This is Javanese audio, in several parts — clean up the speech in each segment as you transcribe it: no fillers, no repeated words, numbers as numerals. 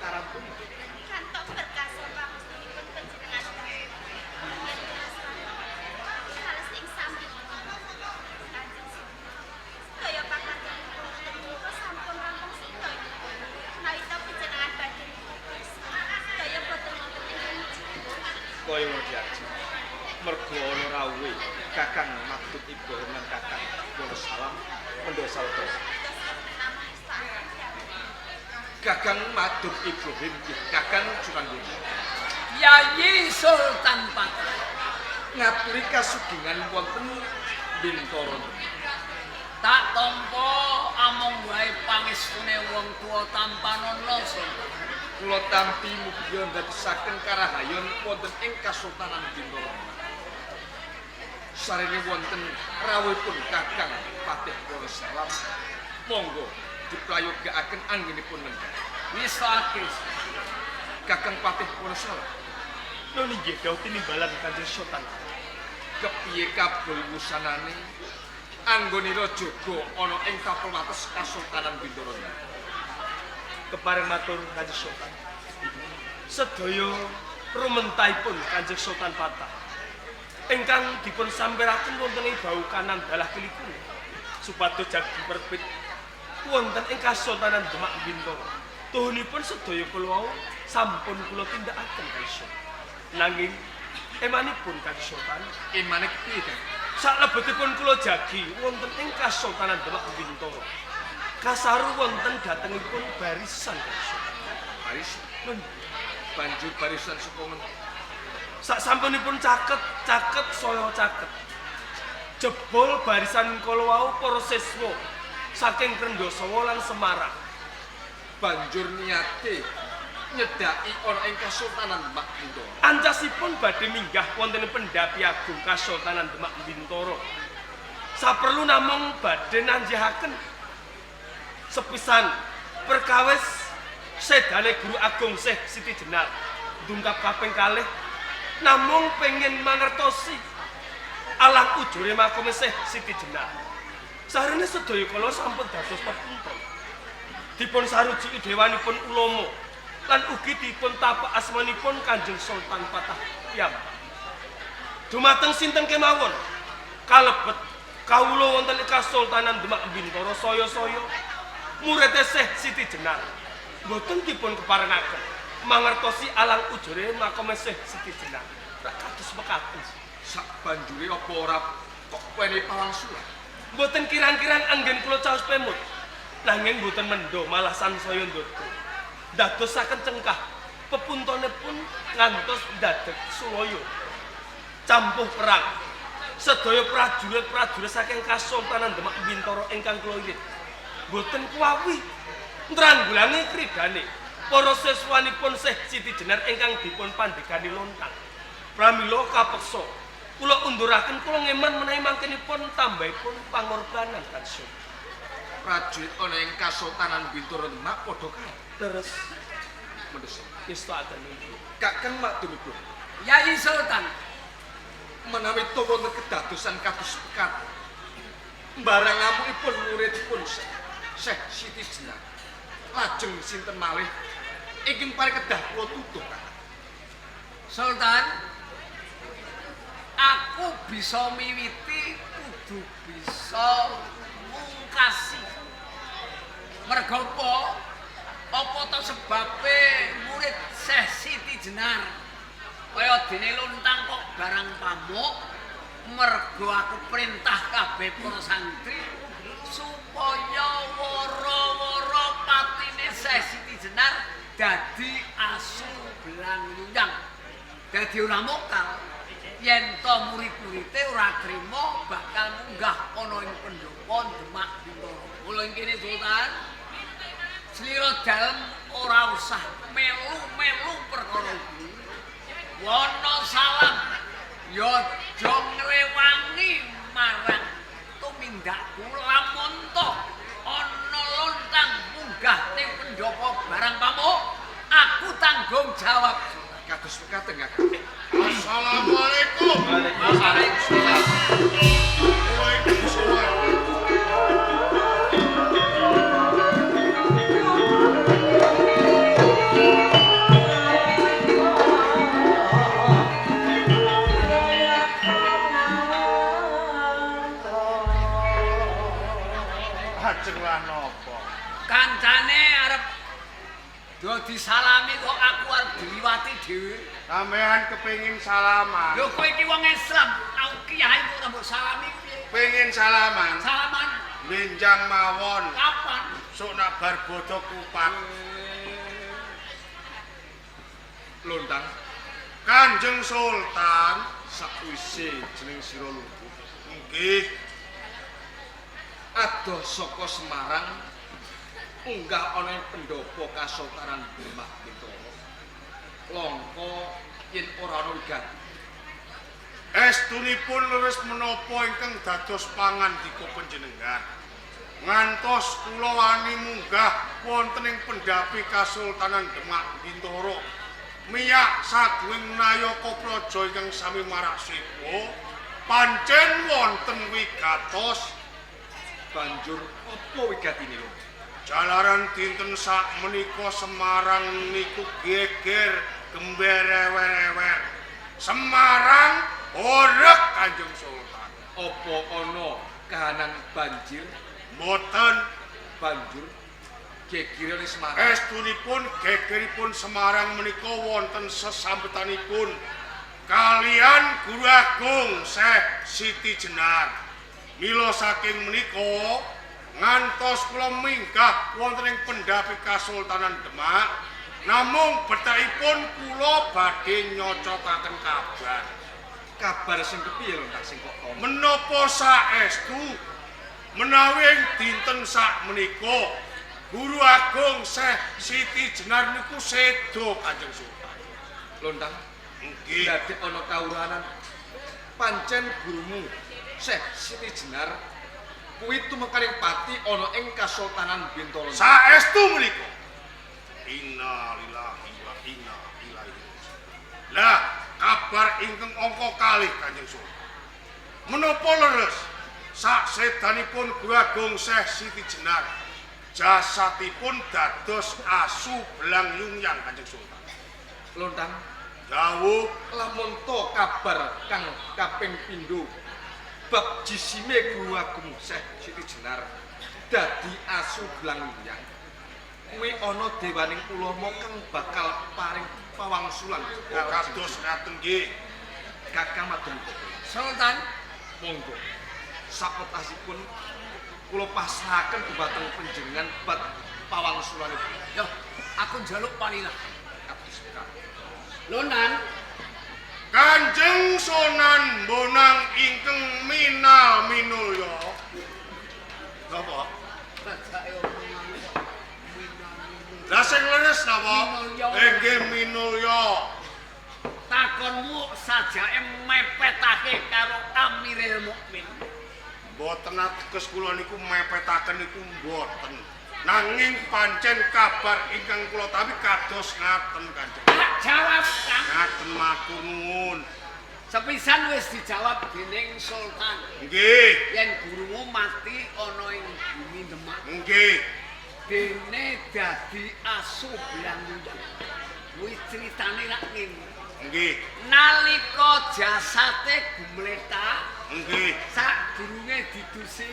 karampung. Kantok berkah pangestunipun panjenengan. Kales ing sami. Kanjeng Sultan. Sedaya pakaryan wonten punika sampun rampung sedaya. Menawi ta panjenengan badhe sedaya boten wonten ingkang ngijinipun. Kaya ngono diaji. Mergo ana rawuhe Kakang Makdum Ibrahim lan Kakang Wonosalam mendha sawetara. Kakang Makdum Ibrahim nggih Kakang Sunan Bonang. Yayi Sultan Patah. Ngaturi kasugengan wonten Bintara. Tak tampa amung wae pangestune wong tuwa tampanono Sultan. Kula tampi mugi ndadosaken karahayon wonten ing Kasultanan Bintara. Sarene wonten rawuhipun Kakang Patih Wonosalam, monggo diprayogakaken anggenipun lenggah. Wisake. Kakang Patih Wonosalam, Nun inggih dawuh tinimbalan Kanjeng Sultan. Kepiye kabul wusanane anggonira jaga ana ing tapel wates Kasultanan Bintara? Kepareng matur Kanjeng Sultan. Sedaya rumentahipun Kanjeng Sultan Patah ingkang dipun sampiraken wonten ing bau kanan dalah kelikune supados jagi perbit wonten ing Kasultanan Demak Bintara. Tuhunipun sedaya kula wau sampun kula tindakaken Kanjeng Sultan. Nanging emanipun Kanjeng Sultan, Emane kepiye, Kang? Saklebetipun kula jagi wonten ing Kasultanan Demak Bintara, kasaru wonten datengipun barisan Kanjeng Sultan. Barisan. Nun, Banjur barisan saka ngendi? Sasampunipun caket, caket saya caket. Jebul barisan kala wau para siswa saking Krendosawa lan Semarang. Banjur niate nyedhaki ana ing Kasultanan Demak Bintara. Ancasipun badhe minggah wonten pendhapi agung Kasultanan Demak Bintara. Saperlu namung badhe nanjihaken sepisan perkawis sedane Guru Agung Syekh Siti Jenar ndungkap kaping kalih namung pengen mangertosi alang ujure makome Syekh Siti Jenar. Sarene sedaya kala sampun dados pepunton. Dipun sarujuki dewanipun ulama lan ugi dipun tapak asmanipun Kanjeng Sultan Patah piyambak. Dumateng sinten kemawon kalebet kawula wonten ing Kasultanan Demak Bintara saya-saya murid Syekh Siti Jenar mboten dipun keparengaken mangertosi alang ujure makome Syekh Siti Jenar. Rak kados mekaten. Sak banjure apa ora kok wene pawangsulan? Mboten kirang-kirang anggen kula caos pemut. Nanging mboten mendho malah sansaya ndodro. Dadosaken cengkah pepuntone pun ngantos ndadek sulaya. Campuh perang. Sedaya prajurit-prajurit saking Kasultanan Demak Bintara ingkang kula irit mboten kuwawi nranggulangi kridane para siswanipun Syekh Siti Jenar ingkang dipun pandhegani lontang. Pramila kapeksa kula unduraken, kula ngeman menawi mangkenipun tambahipun pangorbanan Kanjeng. Prajurit ana ing Kasultanan Bintara Demak padha kae. Terus Mendesa. ngestakaken ibu. Kakang Makdum Ibrahim, Yayi Sultan, menawi to wonten kedadosan kados pekaten. Barang ngamukipun muridipun Syekh Siti Jenar. Lajeng sinten malih ingkang paring kedah kula tutuh, Kakang? Sultan, aku bisa miwiti kudu bisa mungkasi. Mergo apa? Apa to sebabe murid Syekh Siti Jenar kaya dene lontang kok barang pamuk? Mergo aku perintah kabeh para santri supaya wara-wara patine Syekh Siti Jenar dadi asu belang luyang. Dadi ora mokal yen to murid-muride ora trima bakal munggah ana ing pendopo Demak Bintara. Mula ing kene Sultan, slira dalem ora usah melu-melu perkara iki. Wana salam ya aja ngrewangi marang tumindakku lamun to ana lontang munggah ning pendopo barang pamuk, aku tanggung jawab. Kados mekaten, Kakang. Assalamualaikum. Waalaikumsalam. Waalaikumsalam. Salami kok aku arep diliwati dhewe. Sampean kepengin salaman. Lho kowe iki wong Islam, aku kiai kok ora mbok salami piye? Pengin salaman. Salaman Benjang mawon. kapan? Sok nak bar bodho kupat. Lontang Kanjeng Sultan sakwise jeneng sira lungguh nggih adoh saka Semarang unggah ana ing pendopo Kasultanan Demak Bintoro. Langka yen ora ana wigati. Estunipun leres menapa ingkang dados pangandika panjenengan. Ngantos kula wani munggah wonten ing pendhapi Kasultanan Demak Bintoro. Miyak saguing nayaka praja ingkang sami marak sepo, pancen wonten wigatos. Banjur apa wigatine lho? Jalaran dinten sak menika Semarang niku geger gemberewer-ewer. Semarang horeg Kanjeng Sultan. Apa ana kahanan banjir? Mboten. Banjur gegere ning Semarang. Estunipun gegeripun Semarang menika wonten sesambetanipun kalian Guru Agung Syekh Siti Jenar. Mila saking menika ngantos kula minggah wonten ing pendhapi Kasultanan Demak, namung bethakipun kula badhe nyocokaken kabar. Kabar sing kepiye lho Kang sing kok tampa? Menapa saestu menawi ing dinten sak menika Guru Agung Syekh Siti Jenar niku sedo Kanjeng Sultan. Lontang Nggih. dadi ana kawuranan pancen gurumu Syekh Siti Jenar kuwi tumekaning pati ana ing Kasultanan Bintoro. Saestu menika. Innalillahi wa inna ilaihi raji'un. Lah, kabar ingkang angka kalih Kanjeng Sultan. Menapa leres sak sedanipun Guru Agung Syekh Siti Jenar jasatipun dados asu belang yungyang Kanjeng Sultan. Lontang Dawuh lamun to kabar kang kaping pindho bab jisime Guru Agung Syekh Siti Jenar dadi asu belang yungyang kuwi ana dewaning ulama kang bakal paring pawangsulan kados ngaten nggih. Kakang Madukara. Sultan, Monggo sapetasipun kula pasrahaken dhumateng panjenengan bab pawangsulanipun. yo aku njaluk palilah. Kados pundi? Lonan, Kanjeng Sunan Bonang ingkang minal minulya. Napa? bajake omongan kok minal-minul. Lah sing leres napa? Minulya. Inggih minulya. Takonmu sajake mepetake karo Amiril Mukmin. Mboten ateges kula niku mepetaken niku mboten. Nanging pancen kabar ingkang kula tampi kados ngaten Kanjeng. Tak jawab, Kang. Ngaten matur nuwun. Sepisan wis dijawab dening Sultan. Nggih, Yen gurumu mati ana ing bumi Demak, nggih. dene dadi asu belang yuyang. Kuwi critane rak ngene. Nggih, Nalika jasate gumletak, nggih. sadurunge didusi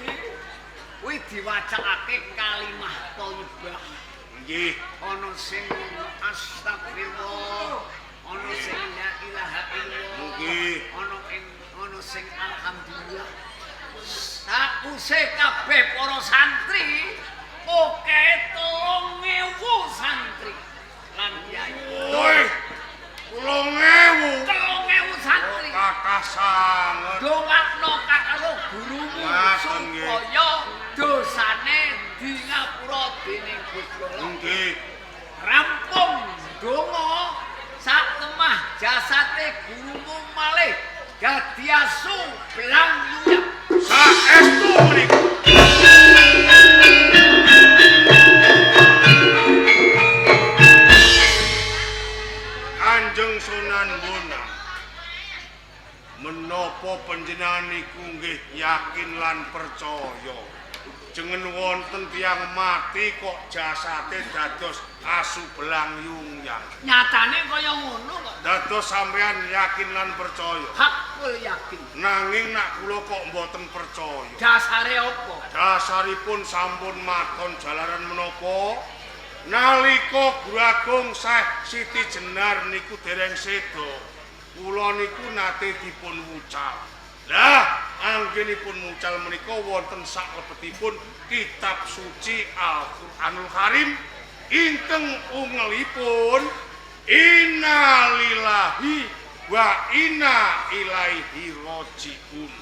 kuwi diwacakake kalimah thayyibah. Nggih. Ana sing astagfirullah, ana sing la ilaha illallah, Nggih. ana sing alhamdulillah. Sakuse kabeh para santri oke 3000 santri lan kiai. Woi. 3000. 3000 santri. Kathah sanget. Dongakno karo gurumu Ngaten nggih. supaya dosane dingapura dening Gusti Allah. Nggih. Rampung donga sak lemah jasate gurumu malih dadi asu belang yuyang. Saestu menika. Kanjeng Sunan Bonang. Menapa panjenengan niku nggih yakin lan percaya jengen wonten tiyang mati kok jasate dados asu belang yungyang. Nyatane kaya ngono kok. Dados sampean yakin lan percaya. Hakul yakin. Nanging nak kula kok mboten percaya. Dasare apa? Dasaripun sampun maton jalaran menapa Nalika Guru Agung Syekh Siti Jenar niku dereng seda, kula niku nate dipun wucal. Lah, anggenipun mucal menika wonten saklebetipun kitab suci Al-Qur'anul Karim ingkang ungelipun innalillahi wa inna ilaihi rajiun.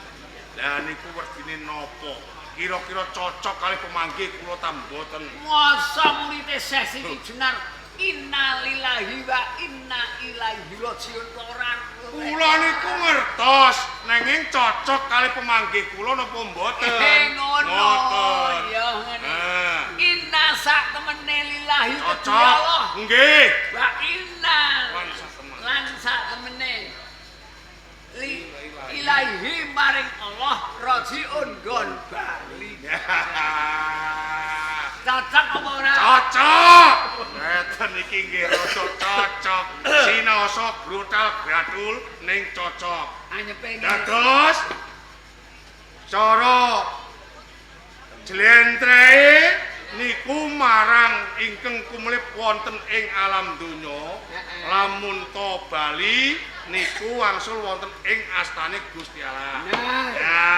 Lah niku werdine napa? Kira-kira cocok kalih pemanggih kula ta mboten? Masa murite Syekh Siti Jenar innalillahi wa inna ilaihi rajiun ora. Kula niku ngertos nanging cocok kalih pemanggih kula napa mboten? Ngono. Ngoten. Ya ngene. Nah, Inna sak temene lillahi cocok. Allah. Nggih. Wa inna Lan sak temen. lan sak temene li ilaihi maring Allah rajiun gon bali. Cocok apa ora? Cocok. Ngeten iki nggih rada cocok. Sinaosa brutal gratul ning cocok. Anyepe ngene. Dados cara jlentrehe niku marang ingkang kumlip wonten ing alam donya lamun to bali niku wangsul wonten ing astane Gusti Allah. Nah, Ya,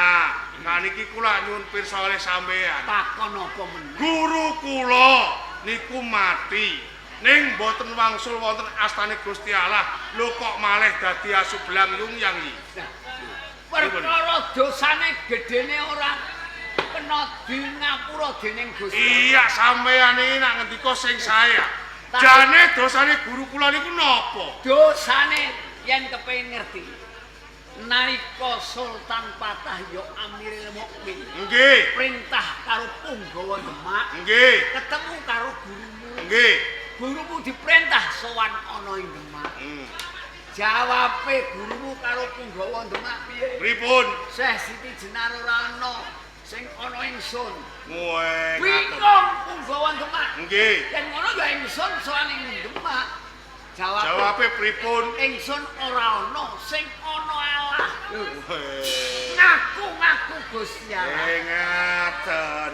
nah niki kula nyuwun pirsa oleh sampeyan. takon apa meneh? Guru kula niku mati ning mboten wangsul wonten astane Gusti Allah. Lho kok malih dadi asu belang yung yang iki? Nah, perkara dosane gedene ora kena di ngapura dening Gusti. Iya, sampeyan iki nak ngendika sing sae. Jane dosane guru kula niku napa? Dosane yen kepengin ngerti. Nalika Sultan Patah ya Amirul Mukmin Nggih, perintah karo punggawa Demak nggih, ketemu karo gurumu. nggih. Gurumu diperintah sowan ana ing Demak. Jawabe gurumu karo punggawa Demak piye? Pripun? Syekh Siti Jenar ora ana sing ana ingsun. Ngoe ngaten. Bingung punggawa Demak. Nggih. Yen ngono ya ingsun sowan ing Demak. Jawabe Jawabe pripun? ingsun ora ana sing ana Allah. Weh. Ngaku-ngaku Gusti Allah. Ngaten.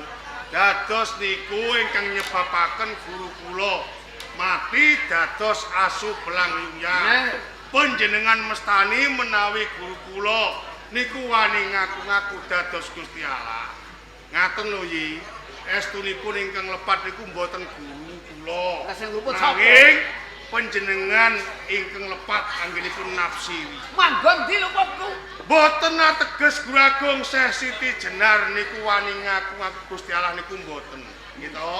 Dados niku ingkang nyebabaken guru kula mati dados asu belang yuyang. Nah. Panjenengan mestani menawi guru kula niku wani ngaku-ngaku dados Gusti Allah. Ngaten lho Yi. Estunipun ingkang lepat niku mboten guru kula. Lah sing luput sapa? Nanging panjenengan ingkang lepat anggenipun nafsiri. Manggon ndi luputku? Mboten ateges Guru Agung Syekh Siti Jenar niku wani ngaku-ngaku Gusti Allah niku mboten. Gitu.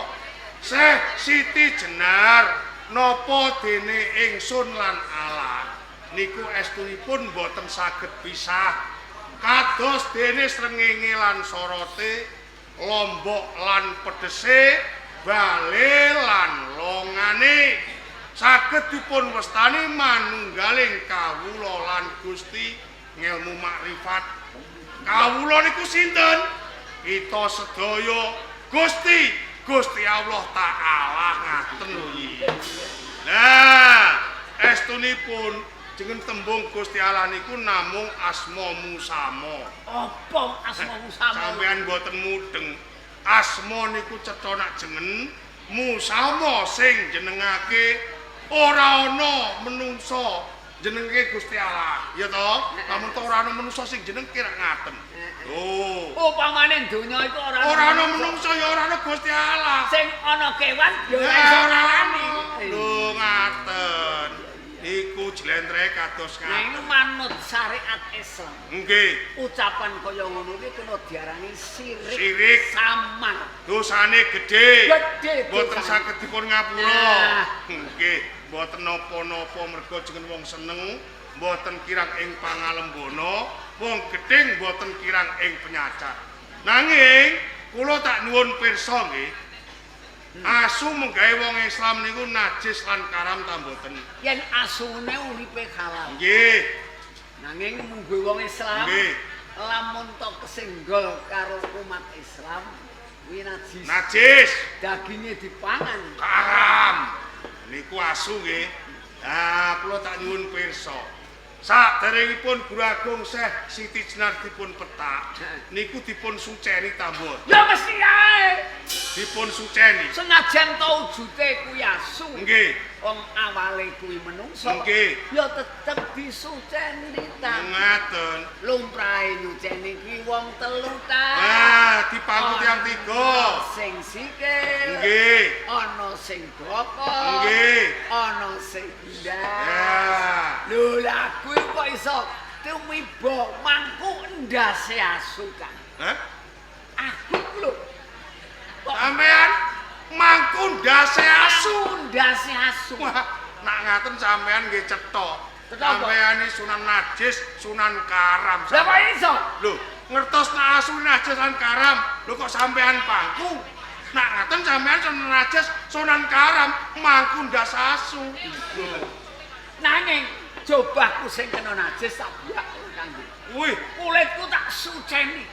Syekh Siti Jenar napa dene ingsun lan Allah niku estunipun mboten saged pisah. Kados dene srengenge lan sorote, lombok lan pedese, bale lan longane saged dipun wastani manunggaling kawula lan Gusti ngelmu makrifat. Kawula niku sinten? Kita sedaya Gusti, Gusti Allah Ta'ala ngaten lho iki. Nah, estunipun jeneng tembung Gusti Allah niku namung asma musama. Apa asmamu sama? Sampeyan mboten mudeng. Asma niku cetha nak jeneng, musama sing jenengake ora ana menungsa jenenge Gusti Allah. Ya to? Lamun to ora ana menungsa sing jenengke rak ngaten. Lho, Upamane donya iku ora ora ana menungsa ya ora ana Gusti Allah. Sing ana kewan ya ora Ya iso ora ngarani. ana. Lho ngaten. Iku jlentreh kados Nah, ngaten. ini manut syariat Islam. Nggih, Ucapan kaya ngono iki kena diarani sirik. Sirik. Samar. dosane gedhe. Gedhe Mboten dosane. saged dipun ngapura. Nah. Nggih, mboten napa-napa merga jeneng wong seneng, mboten kirang ing pangalembana, wong gedhe mboten kirang ing penyacat. Nanging kula tak nyuwun pirsa nggih. Asu menggawe wong Islam niku najis lan karam ta mboten? Yen asune uripe halal. Nggih, Nanging mungguh wong Islam nggih. lamun to kesenggol karo umat Islam kuwi najis. Najis, Daginge dipangan. karam. Niku asu nggih. Nah, kula tak nyuwun pirsa. Saderengipun Guru Agung Syekh Siti Jenar dipun petak, niku dipun suceni ta mboten? Ya mesti ae. Dipun suceni. Senajan to wujute kuwi asu. Nggih. Wong awale kuwi menungso. Nggih. Ya tetep disuceni ta. Ngaten. Lumrahe nyuceni kuwi wong telu ta. Ah, dipangku tiyang tiga. Sing sikil. Nggih. Ana sing bokok. Nggih. Ana sing endas. Ya. Lho lah kuwi kok iso tumiba mangku endase asu kan. Hah? Aku lho. Kok Sampean mangku ndase asu. Ndase asu. Wah, nak ngaten sampean nggih cetha. Cetha apa? Sampean iki Sunan Najis, Sunan Karam. Lah kok iso? Lho, ngertos nak asu najis lan karam. Lho kok sampean pangku? Nak ngaten sampean Sunan Najis, Sunan Karam, mangku ndas asu. Nanging jobahku sing kena najis tak biak kanggo. Wih, Kulitku tak suceni.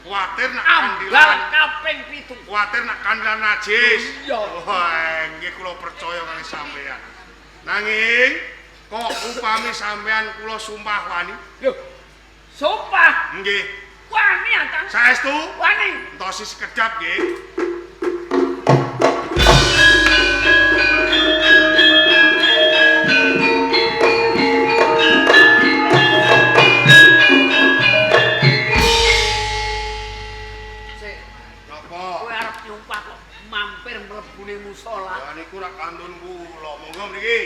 kuwatir nak Ambal kandilan. kaping 7. Kuwatir nak kandilan najis. Iya. Wah, nggih kula percaya kali sampean. Nanging kok upami sampean kula sumpah wani? Lho. Sumpah Nggih. wani Kang. Saestu? Wani. Entosi sekedap nggih. Sik, Napa? kowe arep nyumpah kok mampir mlebune musala. Ya niku rak kantun kula. Monggo mriki.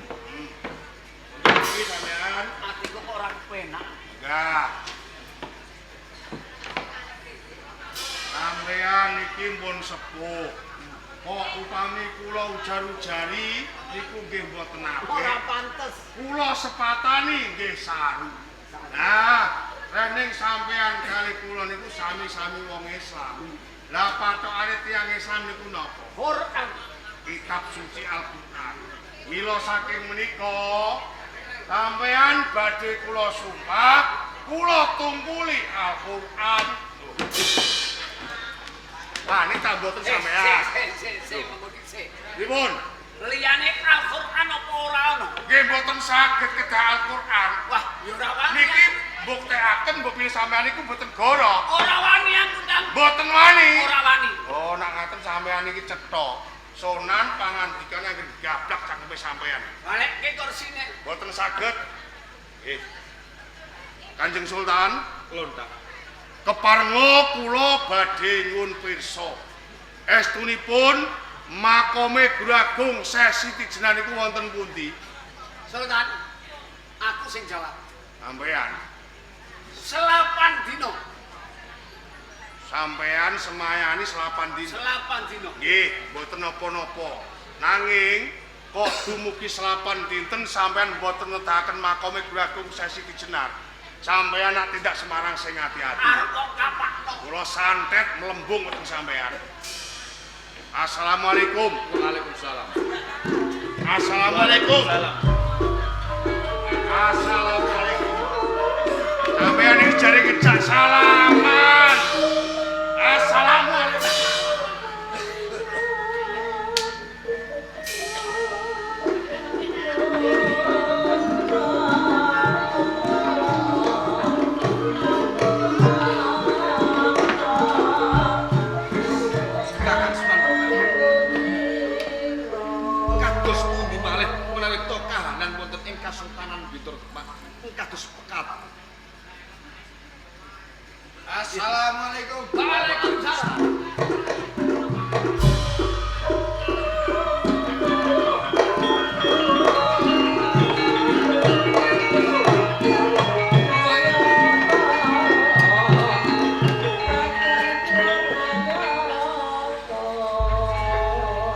Monggo mriki sampean. Atiku kok ora kepenak. Enggak. Sampean niki pun sepuh. Kok upami kula ujar-ujari niku nggih mboten Ora apik. pantes. Kula sepatani nggih saru. Nah, rening sampean kali kula niku sami-sami wong Islam. Lah patokane tiyang Islam niku napa? Quran. Kitab suci Al-Qur'an. Mila saking menika sampean badhe kula sumpah, kula tungkuli Al-Qur'an. Wah, ini tak mboten sampean. Sik, sik, sik, mengko dhisik. Pripun? Liyane Al-Qur'an apa ora ana? Nggih mboten saged kedah Al-Qur'an. Wah, ya ora wani. Niki mbuktekake mbok pilih sampean niku mboten goro. Ora wani aku, Kang. Mboten wani. Ora wani. Oh, nak ngaten sampean iki cetha. Sonan pangandikane anggere gablak cangkeme sampean. Balekke kursine. Mboten saged. Nggih. Kanjeng Sultan, Lontak. keparenga kula badhe nyuwun pirsa. Estunipun makome Guru Agung Syekh Siti Jenar niku wonten pundi? Sultan, aku sing jawab. Sampean. Selapan dino, Sampean semayani selapan dina. selapan dino. Nggih, mboten napa-napa. Nanging kok dumugi selapan dinten sampean mboten nedahaken makome Guru Agung Syekh Siti Jenar. Sampean nak tindak Semarang sing ati-ati. Arep kok kapakno. Kula santet mlembung wonten sampean. Assalamualaikum. Waalaikumsalam. Assalamualaikum. Salam. Assalamualaikum. Sampean iki jare ngejak salaman. Assalamualaikum. Kakang Sunan Kados pundi malih menawi to kahanan wonten ing Kasultanan Bintoro Demak kados pekat. Assalamualaikum. Waalaikumsalam.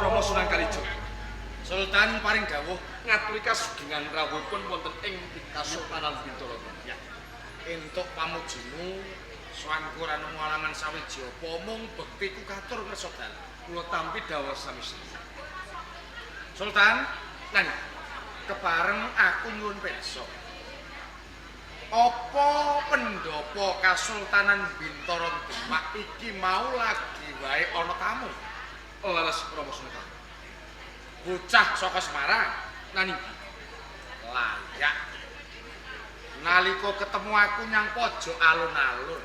Rama Sunan Kalijaga Sultan paring dawuh ngaturi kasugengan rawuhipun wonten ing Kasultanan Bintoro Demak. entuk pamujimu swanku ora nemu alangan sawiji apa mung bektiku katur ngersa dalem. Kula tampi dawuh sami-sami. Sultan, Nang kepareng aku nyuwun pirsa. Apa pendopo Kasultanan Bintoro Demak iki mau lagi wae ana tamu? leres Rama Sunan Kalijaga. Bocah saka Semarang Nani layak. Nalika ketemu aku nyang pojok alun-alun.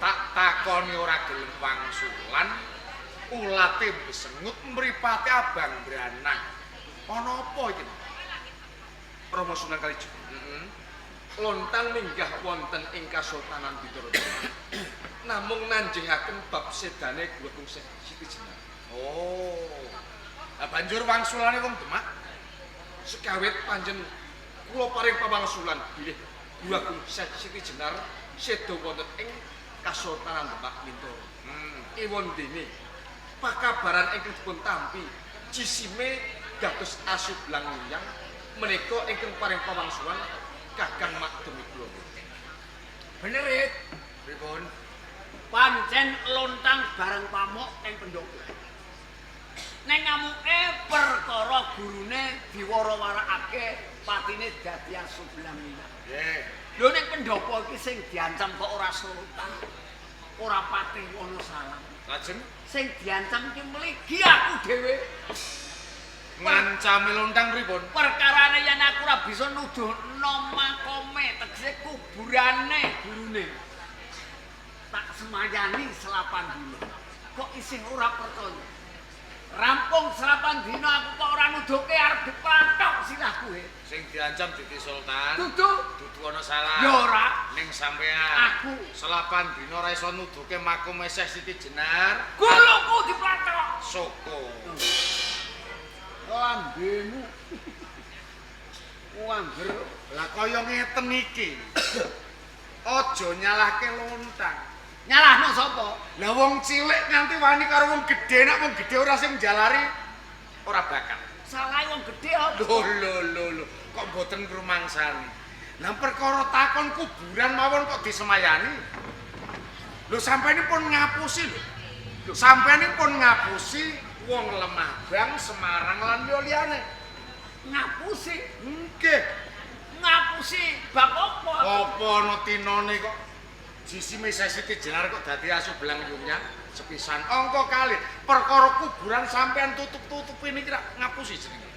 Tak takoni ora gelem wangsulan, ulate besengut mripate abang branang. Ana apa iki? Rama Sunan Kalijaga. Heeh. Lontang minggah wonten ing Kasultanan Bintoro. Namung nanjengaken bab sedane Guru Agung Syekh Siti Jenar. Oh. Lah banjur wangsulane wong Demak Sekawit panjen kula paring pawangsulan bilih Guru Agung Syekh Siti Jenar seda wonten ing Kasultanan Demak Bintoro. Ewon dene pakabaran ingkang dipun tampi jisime dados asu blang wiyang menika ingkang paring pawangsulan Kakang Makdumi kula. Bener, Rit. Pripun? Pancen lontang bareng pamuk ning pendopo. Ning ngamuke perkara gurune diwara-warakake patine dadi asu belang wiyang. Nggih. Lho ning pendopo iki sing diancam kok ora sultan, ora patih ana salah. Lajeng Sing diancam ki mligi aku dhewe. ngancame lontang pripun? Perkarane yen aku ora bisa nuduhno makome, tegese kuburane gurune. Tak semayani selapan dina. Kok isih ora percaya? Rampung selapan dina aku kok ora nuduhke arep diplathok sirahku he. Sing diancam dadi sultan. Dudu. Dudu ana salah. Ya ora. Ning sampean. Aku. Selapan dina ora iso nuduhke makome Syekh Siti Jenar. Guluku diplathok. Syukur. Lambemu. Wangger. Lah kaya ngeten iki. Aja nyalahke lontang. Nyalahno sapa? Lah wong cilik nganti wani karo wong gedhe, nek wong gedhe ora sing njalari ora bakal. Salahe wong gedhe apa? Lho lho lho lho, kok mboten ngrumangsani. Lah perkara takon kuburan mawon kok disemayani. Lho sampeyan pun ngapusi lho. Sampeyan pun ngapusi wong Lemahbang, Semarang lan liya-liyane. Ngapusi. Nggih. Ngapusi bab apa? Apa ana tinane kok jisime Siti Jenar kok dadi asu belang yumnya sepisan angka kali perkara kuburan sampean tutup-tutupi niki rak ngapusi jenenge.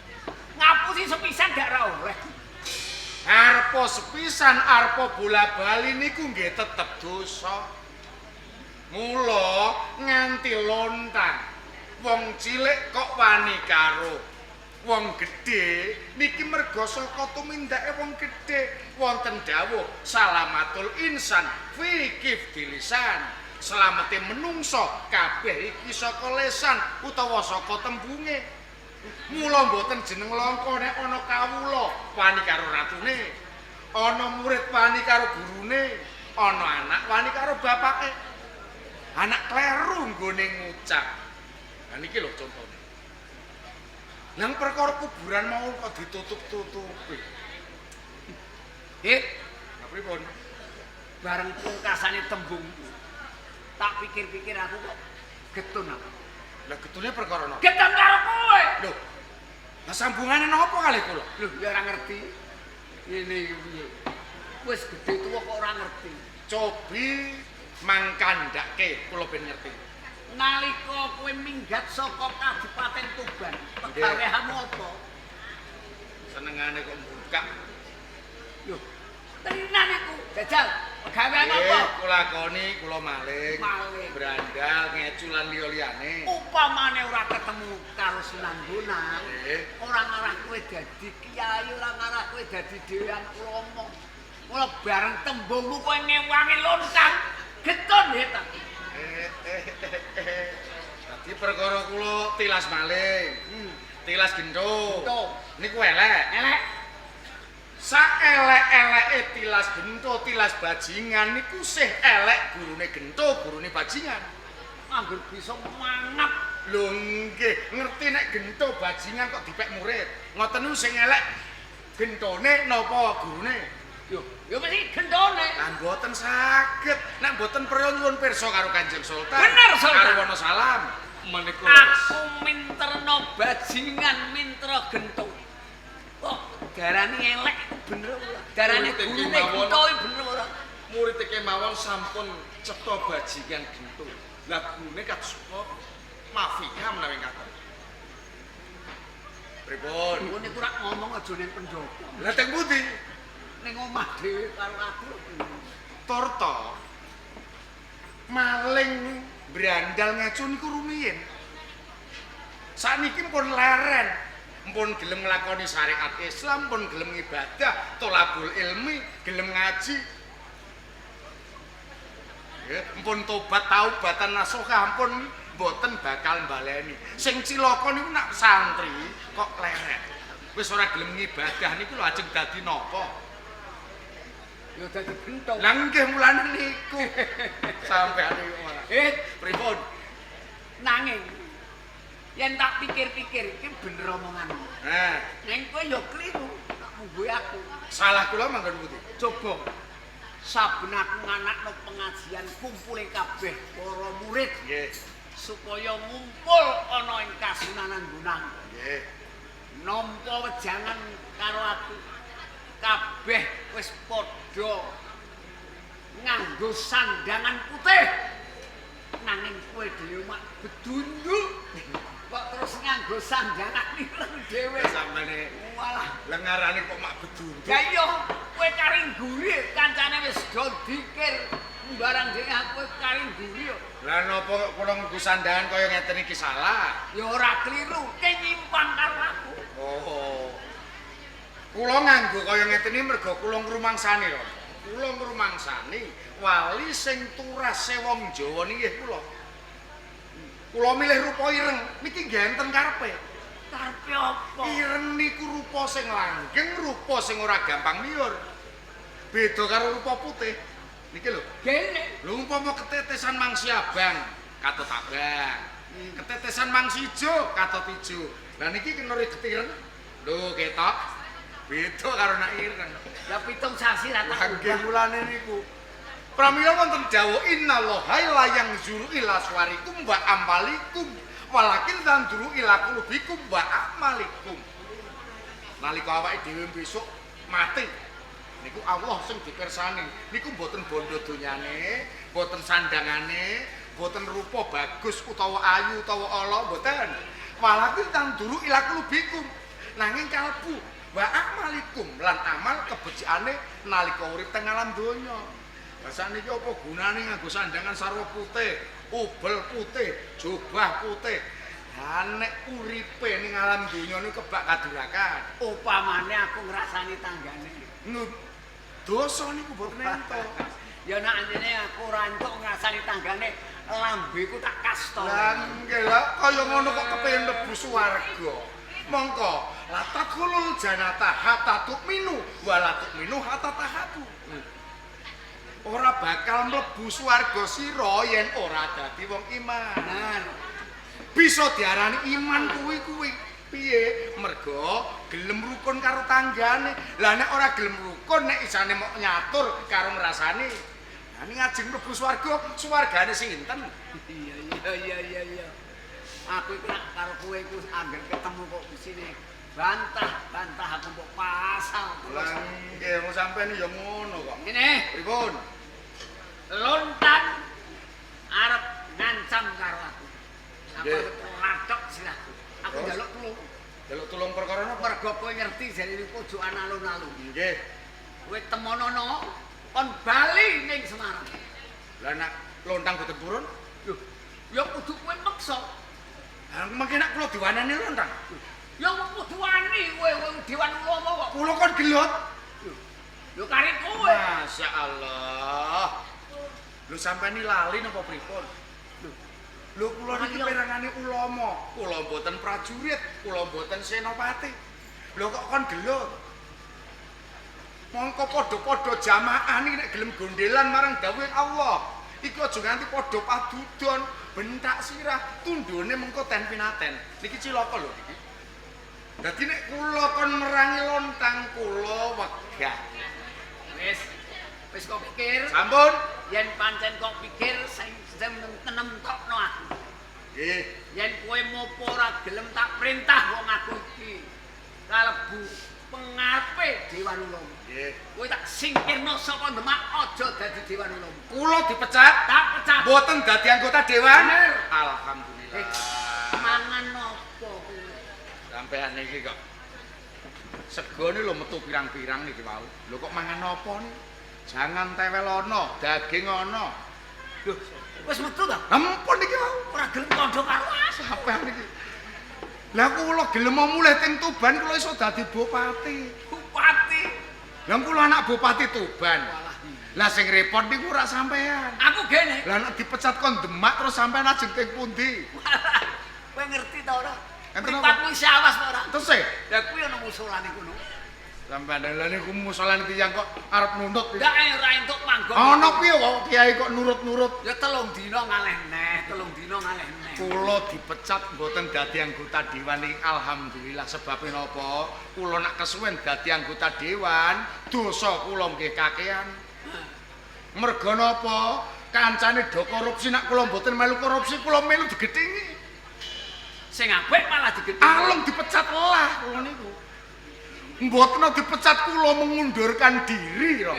Ngapusi sepisan gak ra oleh. Arepa sepisan arepa bola-bali niku nggih tetep dosa. Mula nganti lontang wong cilik kok wani karo wong gedhe niki merga saka tumindake wong gedhe wonten dawuh salamatul insan fi kifdilisan, selamete menungso kabeh iki saka lesan utawa saka tembunge. Mula mboten jeneng langka nek ana kawula wani karo ratune, ana murid wani karo gurune, ana anak wani karo bapake. Anak kleru nggone ngucap. Lah niki lho contone. Nang perkara kuburan mau kok ditutup-tutupi. Hit, Lah pripun? bareng pungkasane tembungku. Tak pikir-pikir aku kok getun aku. Lah getune perkara napa? Getun karo kowe. Lho. Lah sambungane napa kalih kula? Lho, ya ora ngerti. Ngene iki piye? Wis gedhe tuwa kok ora ngerti. Cobi mangkandhake kula ben ngerti. Nalika kowe minggat saka Kadipaten Tuban, pegaweanmu apa? Senengane kok buka. Lho, tenan iku. Jajal, pegawean apa? Kula lakoni kula maling. Maling. Brandal, ngecu lan liya-liyane. Upamane ora ketemu karo Sunan Bonang, Nggih. ora ngarah kowe dadi kiai, ora ngarah kowe dadi dhewean ulama. Mula bareng tembungmu kowe ngewangi lontang, getun he ta. Dadi perkara kula tilas maling, tilas gentho. Gentho. Niku elek. Elek. Sak elek-eleke tilas gentho, tilas bajingan niku sih elek gurune gentho, gurune bajingan. Angger bisa mangap. Lho nggih, ngerti nek gentho bajingan kok dipek murid. Ngoten niku sing elek genthone napa gurune? Yo, yo mesti gendone. Lah mboten saged. Nek mboten perlu nyuwun pirsa karo Kanjeng Sultan. Bener, Sultan. Karo Wonosalam. Menika Aku minterno bajingan mintra gento. Kok darani elek iku bener ora? Darani Murid iki gurune mawon. gento iki bener ora? Murid kemawon sampun cetha bajingan gento. Lah gurune kados kula mafia menawi katon. Pripun? Kowe niku rak ngomong aja ning pendopo. Lah teng pundi? Ning omah dhewe karo aku. Torto. Maling brandal ngacu niku rumiyin. Sakniki pun leren, pun gelem nglakoni syariat Islam, pun gelem ngibadah, tolabul ilmi, gelem ngaji. Nggih, pun tobat taubatan nasuha pun mboten bakal mbaleni. Sing cilaka niku nak santri kok leren. Wis ora gelem ngibadah niku lho ajeng dadi napa? Ya dadi gentong. Lah nggih mulane niku. Sampeyan niku ora. Pripun? Nanging yen tak pikir-pikir iki bener omonganmu. Nah, Ning kowe ya kliru tak mungguhe aku. Salah kula manggon pundi? Coba saben aku nganakno pengajian kumpule kabeh para murid Nggih. Supaya ngumpul ana ing Kasunanan Bonang. Nggih. Nampa wejangan karo aku. Kabeh wis padha nganggo sandangan putih. Nanging kowe dhewe mak bedunduk. Kok terus nganggo sandangan ireng dhewe. Sampene Walah. Lengarane kok mak bedunduk. Ya iya, kowe kari ngguri kancane wis do dikir barang dhewe aku kari ngguri yo. Lah napa kok kula nganggo sandangan kaya ngeten iki salah? Ya ora kliru, ke nyimpang karo aku. Oh. Kula nganggo kaya ngeten iki mergo kula ngrumangsani lho. Kula ngrumangsani wali sing turase wong Jawa niki nggih kula. Kula milih rupa ireng, niki nggih enten karepe. Karepe apa? Ireng niku rupa sing langgeng, rupa sing ora gampang liur. Beda karo rupa putih. Niki lho. Gene. Lho umpama ketetesan mangsi abang, katut abang. Ketetesan mangsi ijo, katut ijo. Lah niki kena ireng. Lho ketok. Beda karo nak ireng. Lah 7 sasi ra tak Lah nggih mulane niku. Pramila wonten dawuh innallaha la yanzuru ila suwarikum wa amwalikum walakin yanzuru ila qulubikum wa a'malikum. Nalika awake dhewe besok mati niku Allah sing dipirsani niku mboten bondo donyane, mboten sandangane, mboten rupa bagus utawa ayu utawa ala mboten. Walakin yanzuru ila qulubikum. Nanging kalbu wa a'malikum lan amal kebecikane nalika urip teng alam donya. Lah sakniki apa gunane nganggo sandangan sarwa putih, ubel putih, jubah putih. Lah nek uripe ning alam donya niku kebak kadurakan. Upamane aku ngrasani tanggane. Dosa niku mboten entuk. Ya nek anjene aku ora entuk ngrasani tanggane, lambeku tak kasto. Lah nggih lah kaya ngono kok kepengin mlebu swarga. Mongko la tadkhulul janata hatta tu'minu wa la tu'minu hatta tahabu. Ora bakal mlebu swarga sira yen ora dadi wong iman. Bener. Bisa diarani iman kuwi kuwi piye? Mergo gelem rukun karo tanggane. Lah nek ora gelem rukun nek isane mok nyatur karo ngrasani. Lah ning ajeng mlebu swarga, swargane sinten? Iya. Aku iku nak karo kowe iku angger ketemu kok isine bantah-bantah aku mbok pasal terus. Lah nggih wong sampean ya ngono kok. Ngene, Pripun? Lontan arep ngancam karo aku. Aku Nggih. lathok sirahku. Aku Terus? njaluk tulung. Njaluk tulung perkara napa? Mergo kowe ngerti jarene pojokan alun-alun. Nggih. Kowe temonono kon bali ning Semarang. Lah nek lontang boten purun? Lho, ya kudu kowe meksa. Lah mengke nek kula diwanani lontang. Ya kudu wani kowe kowe dewan ulama kok. Kula kon gelut. Lho kari kowe. Masya Allah. Lho sampean ni lali napa pripun? Lho, lho kula niki Ayo. perangane ulama, kula mboten prajurit, kula mboten senopati. Lho kok kon gelut? Mongko padha-padha jamaah niki nek gelem gondelan marang dawuhing Allah. Iku aja nganti padha padudon, bentak sirah, tundhone mengko ten pinaten. Niki cilaka lho niki. Dadi nek kula kon merangi lontang kula wegah. Wis. Wis kok pikir. Sampun. Yen pancen kok pikir sing sing nemtokno aku. Nggih. Yen kowe mopo ora gelem tak perintah wong aku iki kalebu pengarepe Dewan Ulama. Nggih. Kowe tak singkirno saka Demak aja dadi Dewan Ulama. Kula dipecat, Tak pecat. mboten dadi anggota dewan. Bener. Alhamdulillah. Eh, mangan apa kowe? Sampean niki kok segone lho metu pirang-pirang niki wau. Lho kok mangan apa nih? Jangan tewel ana, daging ana. Duh, Wis metu ta? Ampun iki wau. Ora gelem kandha karo aku. Sampeyan iki. Lah kula gelem mulih teng Tuban kula iso dadi bupati. Bupati. Lah kula anak bupati Tuban. Lah sing repot niku ora sampean. Aku gene. Lah nek dipecat kon Demak terus sampean ajeng teng pundi? Kowe ngerti ta ora? Enten apa? Mripatmu isih awas ta ora? Terus e Lah kuwi ana musolane kono. sampean lha niku musolane tiyang kok arep nuntut. Ndak ora entuk manggon. Ana piye kok kiai kok nurut-nurut? Ya 3 dina ngaleh neh, 3 dina ngaleh neh. Kula dipecat mboten dadi anggota dewan iki alhamdulillah sebabe napa? Kula nak kesuwen dadi anggota dewan, dosa kula nggih kakean. Merga napa? Kancane do korupsi nak kula mboten melu korupsi kula melu digethingi. Sing apik malah digethingi. Alung dipecat lah kula niku. Mboten dipecat kula mengundurkan diri lho.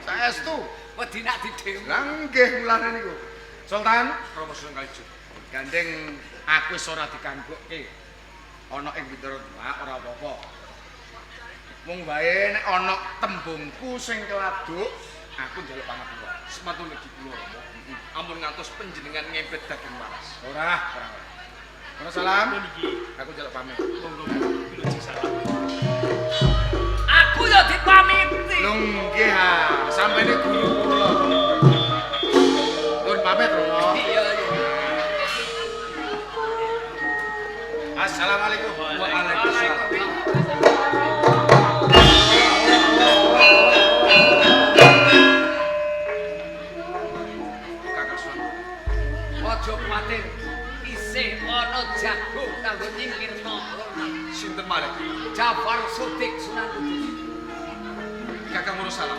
Saestu. Wedi nak didemo. Lah nggih mulane niku. Sultan, Rama Sunan Kalijaga. gandeng aku wis ora dikanggokke. Ana ing Bintara Demak ora apa-apa. Mung wae nek ana tembungku sing keladuk, aku njaluk pangapura. Semanten legi kula Rama. Ampun ngantos panjenengan ngempet daging waras. Ora, ora. Ora salam. Aku njaluk pamit. Monggo wilujeng salam. Aku ya dipamiti. Lho nggih ha, sampene guru kula. Nuwun pamit Rama. Iya iya. Assalamualaikum. Waalaikumsalam. Kakak Sunan. Aja kuwatir. Isih ana jago kanggo nyingkirno Ronald. Sinten malih? Jafar Sodik Sunan Kudus. Kakang Moro salam.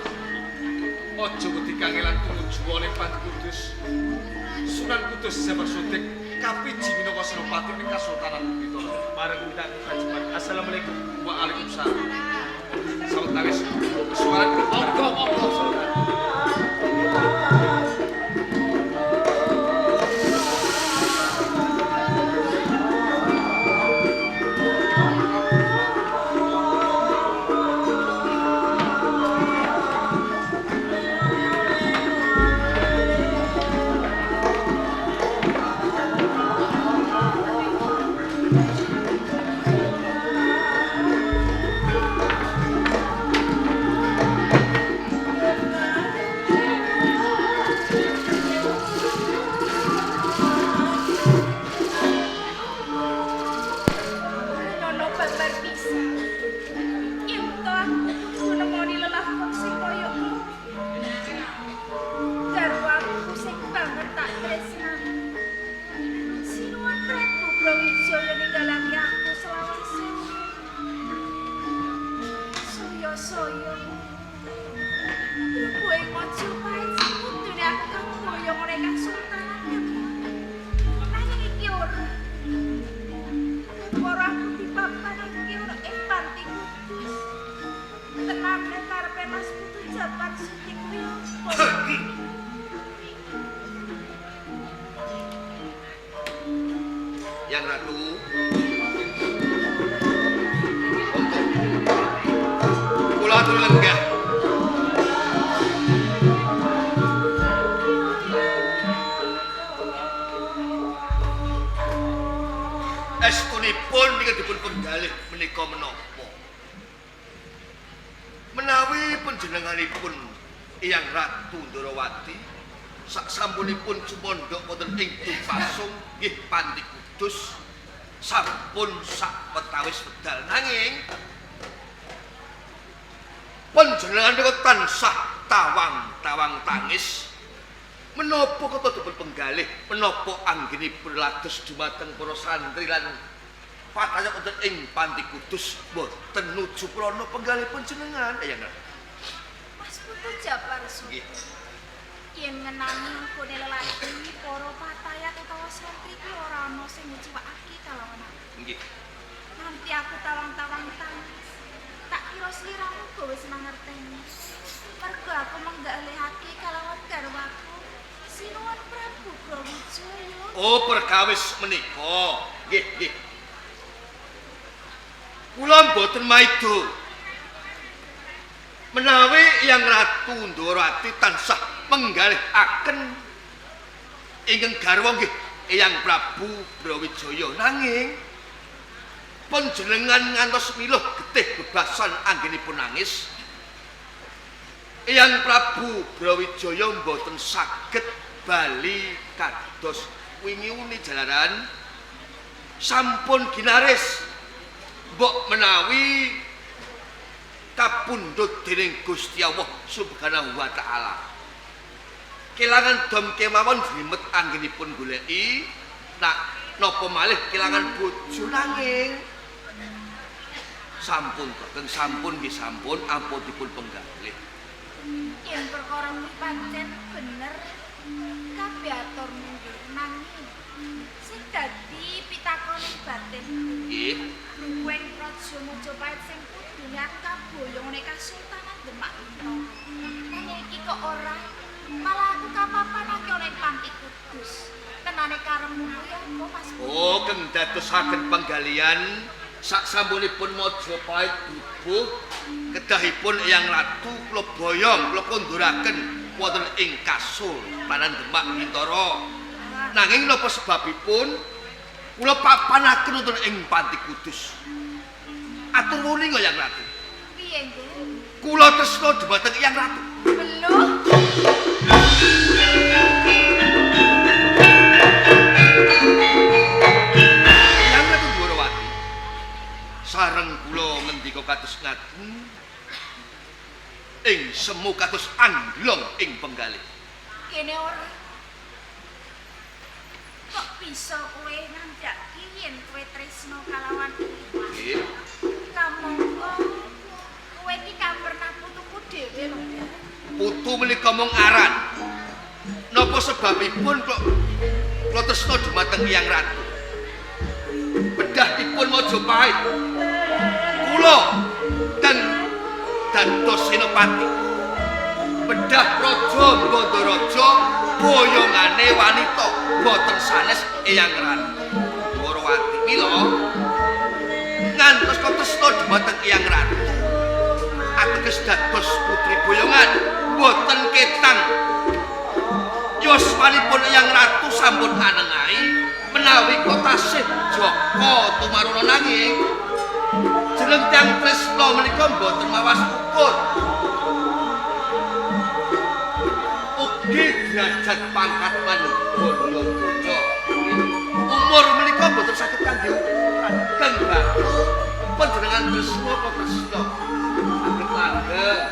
Aja wedi kangelan tumuju ning Panti Kudus. Sunan Kudus Jafar Sodik kapiji minangka senopati ing Kasultanan Bintara. Bareng minta kajiban. Assalamualaikum. Waalaikumsalam. Sawetawis kesuwaran Monggo monggo Sultan. Nono babar pisan. Yen to aku kudu nemoni lelakon sing kaya ngono. Garwaku sing banget tak tresnani. Sinuwun Prabu Brawijaya ninggalake aku selawase. Surya-surya. Prabu ing Majapahit kudune aku kang boyong oleh Kasultanan Demak. Nanging iki ora. Para aku dipapanake ora ing Panti Kudus. Tenane karepe Mas Putu Jafar Sodik kuwi apa? Yang Ratu. Monggo. Kula atur lenggah. Estunipun nika dipun penggalih menika menapa? Menawi panjenenganipun Eyang Ratu Ndorowati sak sampunipun cumondhok wonten ing Tumpasung nggih Panti Kudus sampun sak wetawis wedal nanging panjenengan nika tansah tawang-tawang tangis menapa kata dipun penggalih menapa anggenipun lados dumateng para santri lan pataya wonten ing Panti Kudus boten nuju prana penggalih panjenengan Eyang Ratu. Mas Putu Jafar Sodik. Nggih. Yen ngenani nggone lelaki para patayak utawa santri ki ora ana sing ngeciwakake kalawan aku. Nggih. Nanti aku tawang-tawang tangis. Tak kira sliramu uga wis mangerteni. Mergo aku menggalihake kalawan garwaku Sinuwun Prabu Brawijaya. Oh, perkawis menika. Nggih, nggih. Kula mboten maido. Menawi Eyang Ratu Ndorowati tansah menggalihaken Ingkang garwa nggih Eyang Prabu Brawijaya, nanging panjenengan ngantos miluh getih bebasan anggenipun nangis. Eyang Prabu Brawijaya mboten saged bali kados wingi uni jalaran sampun ginaris mbok menawi kapundhut dening Gusti Allah Subhanahu wa taala. Kelangan dom kemawon jlimet anggenipun goleki nak napa malih kelangan bojo, nanging sampun boten sampun nggih sampun ampun dipun penggalih. Yen perkara kuwi pancen bener kabeh aturmu nggih, nanging sing dadi pitakone batin nggih ruweng praja Majapahit sing kudune aku kaboyong nek Kasultanan Demak Bintoro. Nanging iki kok ora, malah aku kapapanake ana ing Panti Kudus. Tenane karepmu kuwi apa Mas? Oh, keng dadosaken penggalian sak sampunipun Majapahit bubuh kedahipun Eyang Ratu kula boyong kula konduraken wonten ing Kasultanan Demak Bintoro. Nanging napa sebabipun kula papanaken wonten ing Panti Kudus? Atur wuninga Eyang Ratu. Piye nggih? Kula tresna dhumateng Eyang Ratu. Belum. Eyang Ratu Dwarawati sareng kula ngendika kados ngaten ing semu kados angglong ing penggalih. Kene ora. Kok bisa kowe ngandhaki yen kowe tresna kalawan nggih? Kamangka kowe iki pernah putuku dhewe lho. Putu menika mung aran. Napa sebabipun kok kula tresna dhumateng Eyang Ratu? Bedahipun Majapahit kula dan dados senopati. Bedah raja Bandaraja boyongane wanita boten sanes Eyang Ratu Dwarawati. Mila ngantos kok tresna dhumateng Eyang Ratu ateges dados putri boyongan boten ketang. Yoswanipun Eyang Ratu sampun anengahi menawi kok tasih Jaka tumaruna, nanging jeneng tiyang tresna menika mboten mawas ukur. Ugi derajat pangkat lan bondo donya. Umur menika mboten saged kangge ukuran. Kang baku panjenengan tresna apa tresna saged langgeng.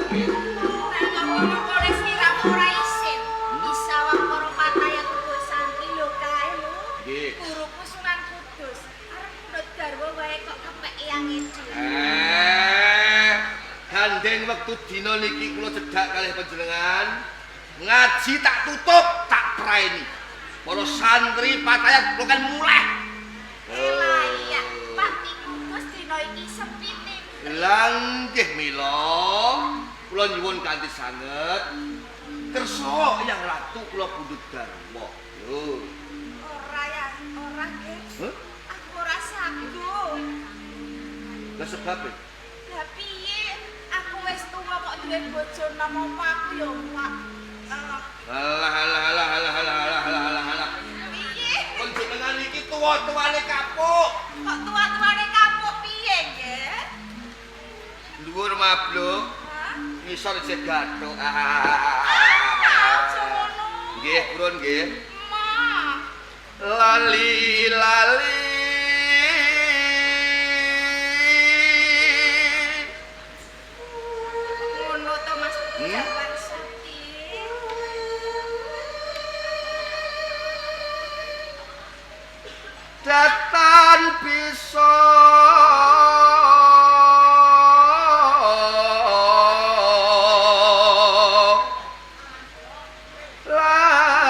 Nang ngono kok sliramu ora isin. Isawang para patayat uga santri lho kae lho. Nggih. Guruku Sunan Kudus arep pundhut garwa wae kok kepek eyange dhewe. Gandeng wektu dina niki kula cedhak kalih panjenengan. Ngaji tak tutup, tak praeni. Para santri patayat kula kan mulih. Lah iya, Panti Kudus dina iki sepi tim. Lah nggih mila kula nyuwun kanthi sanget kersa Eyang Ratu kula pundhut garwa. Lho. Ora ya, ora nggih. Hah? Aku ora sanggup. Lah sebabe? Lah piye? Aku wis tuwa kok duwe bojo nom apa aku ya mak. Alah alah alah alah alah alah alah alah alah. Piye? Panjenengan iki tuwa-tuwane kapuk. Kok tuwa-tuwane kapuk piye nggih? Dhuwur mabluk, Hah? ngisor isih gathuk. Aja ngono. Nggih, purun nggih. Ma. Lali lali. Ngono to Mas Jawan Suti. Datan bisa lali.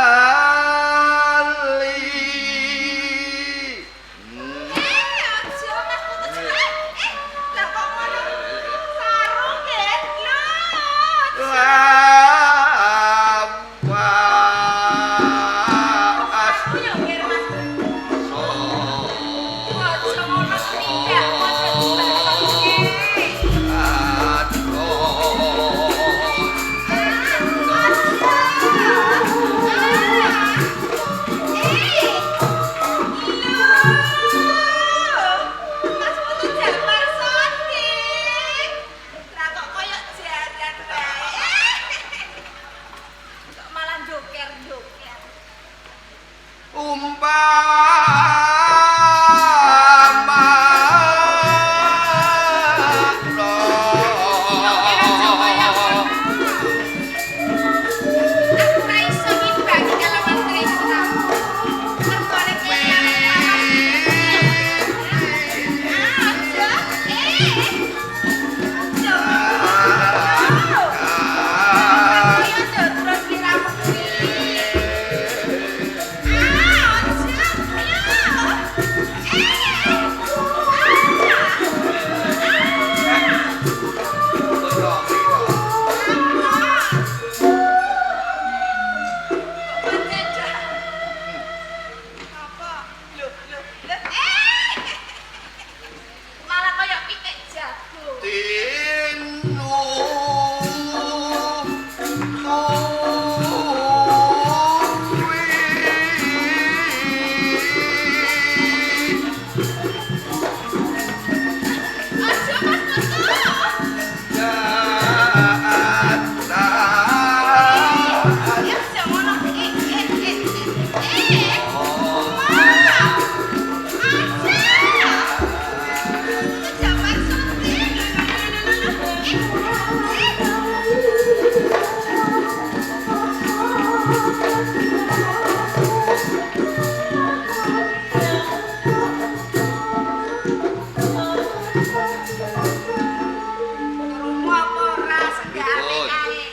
Krungu apa ora senggane Pripun? kae?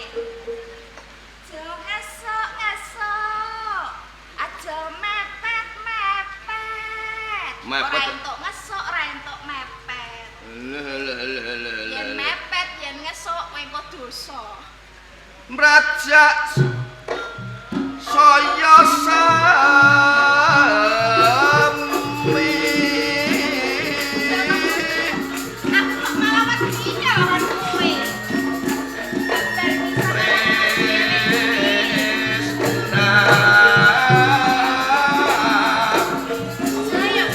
Aja ngesuk-ngesuk. Aja mepet-mepet. Mepet. Ora entuk ngesuk, ora entuk mepet. Leh leh leh leh Yen leh. mepet, yen ngesuk kowe engko dosa. Mrajak saya sami. Aku kok malah wedi lawan kowe. Bar bisa saya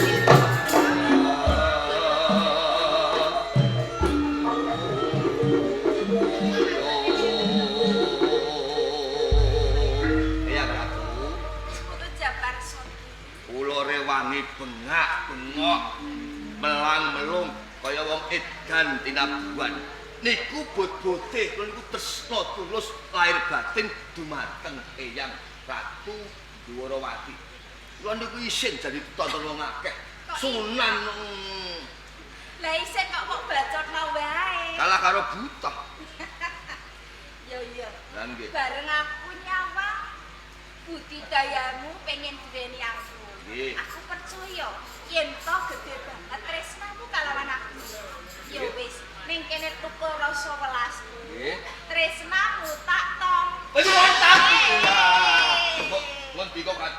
Ya Ratu, Putu Jabar Soki. kula rewangi bengak bengok melang melung kaya wong edan tinabuhan. Niku bot-bote kula niku tresna tulus lahir batin dumateng Eyang Ratu Dwarawati. Kula niku isin jadi ditonton wong akeh. Sunan Lah isin kok mok bacotno wae. kalah karo buta. Ya iya. Lah nggih. Bareng aku nyawang budidayamu pengen duweni aku. Nggih. Aku percaya yen to gedhe banget tresnamu kalawan aku. Ya wis, ning kene tukul rasa welasku. Nggih. Tresnamu tak tampa. Wis mantap. Eh. Kok ngendika kan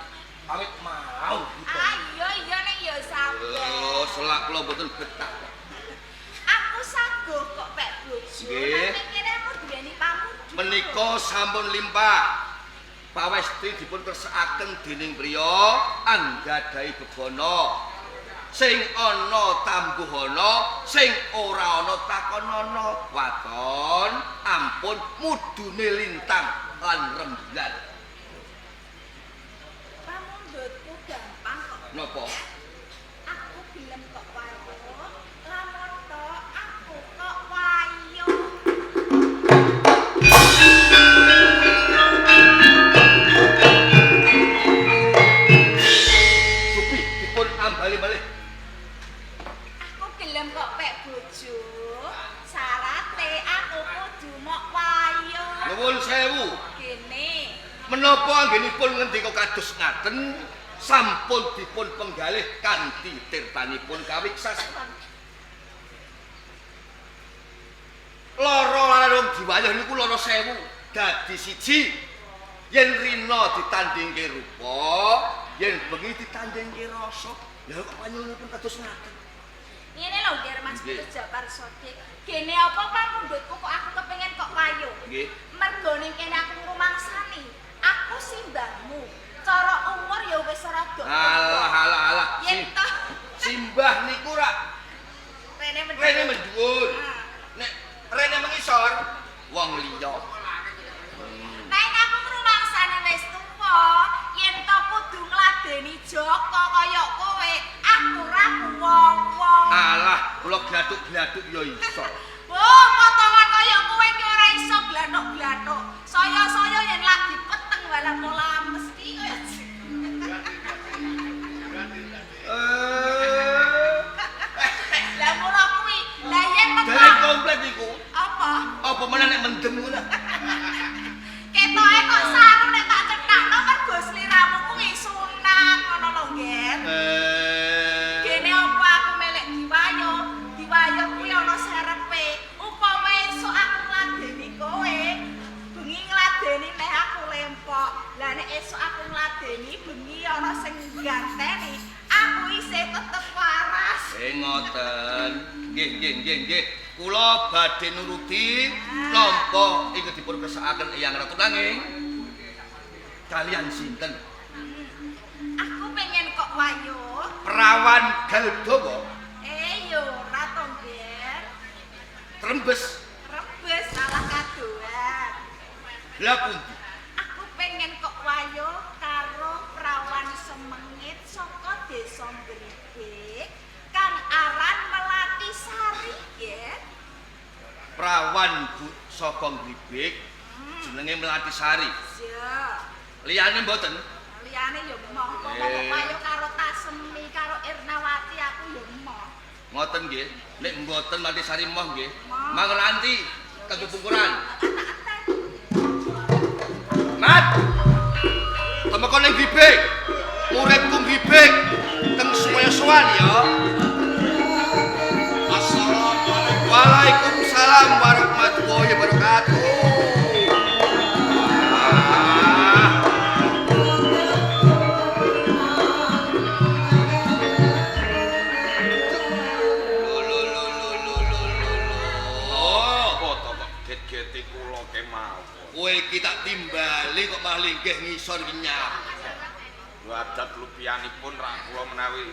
awit mau buta. Ah iya iya ning ya sabar. Oh, selak kula mboten betah. Aku saguh kok pek bojo. Nggih. Nang kene aku duweni pamudhu. Menika sampun limpah. Pawesti dipun kersakaken dening priya anggadhahi bebana. Sing ana tambuhana, sing ora ana takonana. Waton ampun mudune lintang lan rembulan. Pamundhutku gampang kok. Napa? Aku gelem kok wayo, lamun tok aku kok wayo. Supi dipun ambali malih. Aku gelem kok pek bojo, syarate aku kudu mok wayo. Nuwun sewu. Gene, Menapa anggenipun ngendika kados ngaten sampun dipun penggalih kanthi tirtanipun kawiksasan. Lara laran wong diwayuh niku lara sewu dadi siji. Yen rina ditandingke rupa, yen bengi ditandingke rasa. Lah kok panjenenganipun kados ngaten? ngene lho Ger Mas Nggih. Putu Japar Sodik. Gene apa pamundhutku kok aku kepengin kok wayo? Nggih. Mergo ning kene aku ngrumangsani, aku simbahmu. Cara umur ya wis rada. Alah alah alah. Yen toh Simbah niku rak rene mendhuwur. rene mendhuwur. Ah. Nek rene mengisor wong liya. Nek aku ngrumangsani wis tuwa, yen to kudu ngladeni Joko kaya kowe, aku ora kuwowo. Alah, kula glathuk-glathuk ya iso. Oh, potongan kaya kowe iki ora iso glathuk-glathuk. Saya-saya yen lagi peteng walah pola mesti kaya. Eh, Lah mula kuwi, lah yen dereng metu komplit niku. apa? Apa meneh nek mendem ngono? Ketoke kok saru nek tak cethakno mergo sliramu kuwi sunat ngono lho, Nger. Eh. Gene apa aku melek diwayo? Diwayo kuwi ana serepe. Upama esuk aku ngladeni kowe, bengi ngladeni neh aku lempok. Lah nek esuk aku ngladeni, bengi ana sing ganteni, aku isih tetep waras. Eh ngoten. Nggih, nggih, nggih, nggih. Kula badhe nuruti nampa ingkang dipun kersakaken Eyang Ratu nanging kalian sinten? Aku pengen kok wayo. Prawan Galdawa Eh yo ora to, Nger. Trembes. Rebes salah kadoan. Lah pundi? Aku pengen kok wayo karo prawan semengit saka desa Gribik kang aran Melati Sari, nggih. Prawan Bu saka Gribik jenenge Melati Sari. Iya. Liyane mboten? Liyane ya emoh, kok Eh. wayo karo Tasemi, karo Irnawati aku ya emoh. Ngoten nggih. Nek mboten mati sari moh nggih. Mangeranti kanggo pungkuran. Mat. Temeko ning Gribik. Muridku Gribik teng supaya sowan ya. Assalamualaikum. Waalaikumsalam warahmatullahi wabarakatuh. Ah. Lo lo lo lo lo lo lo lo. Apa to kok get-geti kula kemawon. Kowe iki tak timbali kok malah linggih ngisor iki nyap. Lho adat lupianipun rak kula menawi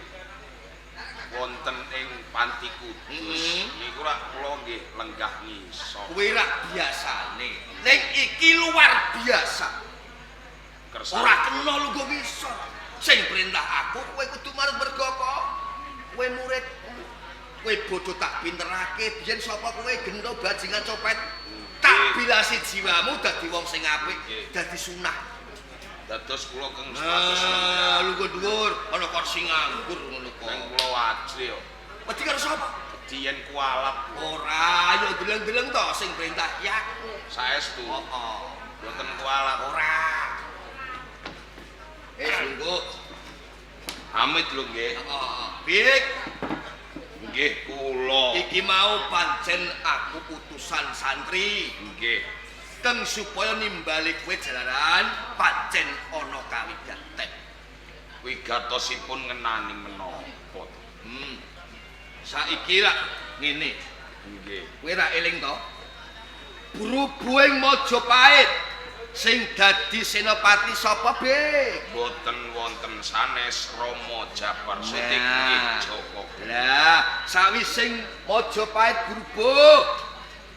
wonten ing Panti Kudus niku rak kula nggih lenggah ngisor. Kowe rak biasane. Ning iki luar biasa. Kersane Ora kena lungguh ngisor. Sing perintah aku kowe kudu manut mergo apa? Kowe muridku. Kowe bodho tak pinterake biyen sapa kowe gento bajingan copet. Tak bilasi jiwamu dadi wong sing apik, dadi sunah. Dados kula keng status Nah, lungguh dhuwur ana kursi nganggur ngono kok. nang kula wajri yo. Wedi karo sapa? Wedi yen kualap Ora, yo deleng-deleng to sing perintah ya aku. saestu. Heeh. Mboten kualap. Ora. Lungguh. Amit lho nggih. Heeh. Bik, Nggih kula. iki mau pancen aku utusan santri. Nggih. Keng supaya nimbali kowe jalaran pancen ana kawigaten. Wigatosipun ngenani menapa? Saiki rak ngene, Nggih. kowe rak eling to? Brubuhing Majapahit sing dadi senopati sapa, Bik? Boten wonten sanes Rama Japar Sutik Nah. nggih Joko. Lah, sawising Majapahit brubuh,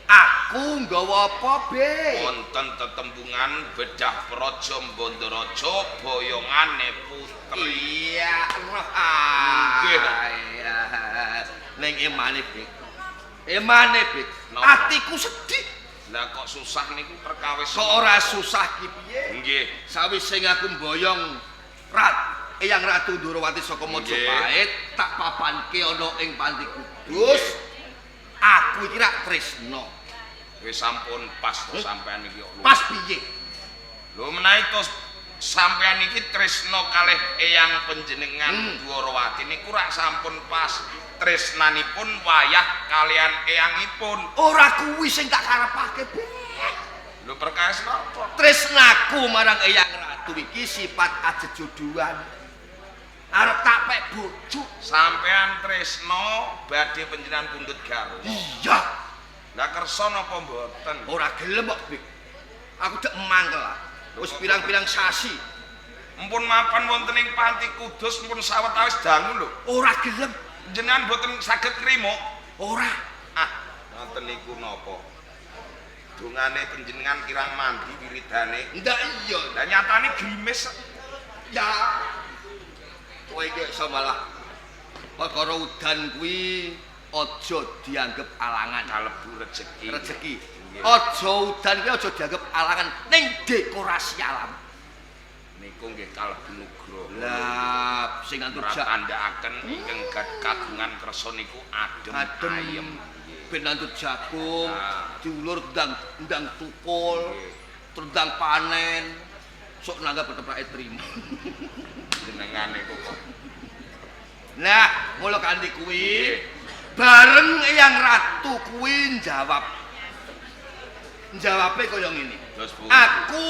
aku nggawa apa, Bik? Wonten tetembungan bedah praja Bandaraja boyongane putri. Iya, roh ah. Nggih. Iya. Ning emane, Bik. Emane, Bik. Napa? Atiku sedih. Lah kok susah niku perkawis. Kok ora susah ki piye? Nggih. Sawise aku mboyong Eyang Ratu Ndorowati saka Majapahit, tak papanke ana ing Panti Kudus. Aku iki rak tresna. Wis sampun pas to sampean iki kok. Pas piye? Lho menawi to sampean iki tresna kalih eyang panjenengan Dwarawati niku rak sampun pas tresnanipun wayah kalian eyangipun. Ora kuwi sing tak karepake, Bik. Lho perkawis napa? Tresnaku marang Eyang Ratu iki sifat ajejodohan. Arep tak pek bojo. Sampean tresna badhe panjenengan pundhut garwa. Iya. Lah kersa napa mboten? Ora gelem kok, Bik. Aku dek mangkel ah. Wis pirang-pirang sasi Mpun mapan wonten ing Panti Kudus mpun sawetawis dangu lho. ora gelem. Jenengan mboten saged nrimo. Ora. Ah, ngoten niku napa? Dongane panjenengan kirang mandi wiridane. Ndak iya. Lah nyatane grimis. Ya. Kowe iki iso malah perkara udan kuwi aja dianggep alangan. Kalebu rejeki. Rejeki. Nggih. Aja udan kuwi aja dianggep alangan ning dekorasi alam. Niku nggih kalebu nugroho. Lah sing antuk jak Tandhakaken ingkang kagungan kersa niku adem, adem ayem. ben nandur jagung, Nah. diulur ndang tukul, Nggih. terus panen. Sok nanggap keteprake trimo. Jenengan niku kok. Nah, mula kanthi kuwi bareng Eyang Ratu kuwi njawab. Njawabe kaya ngene. Terus pundi? Aku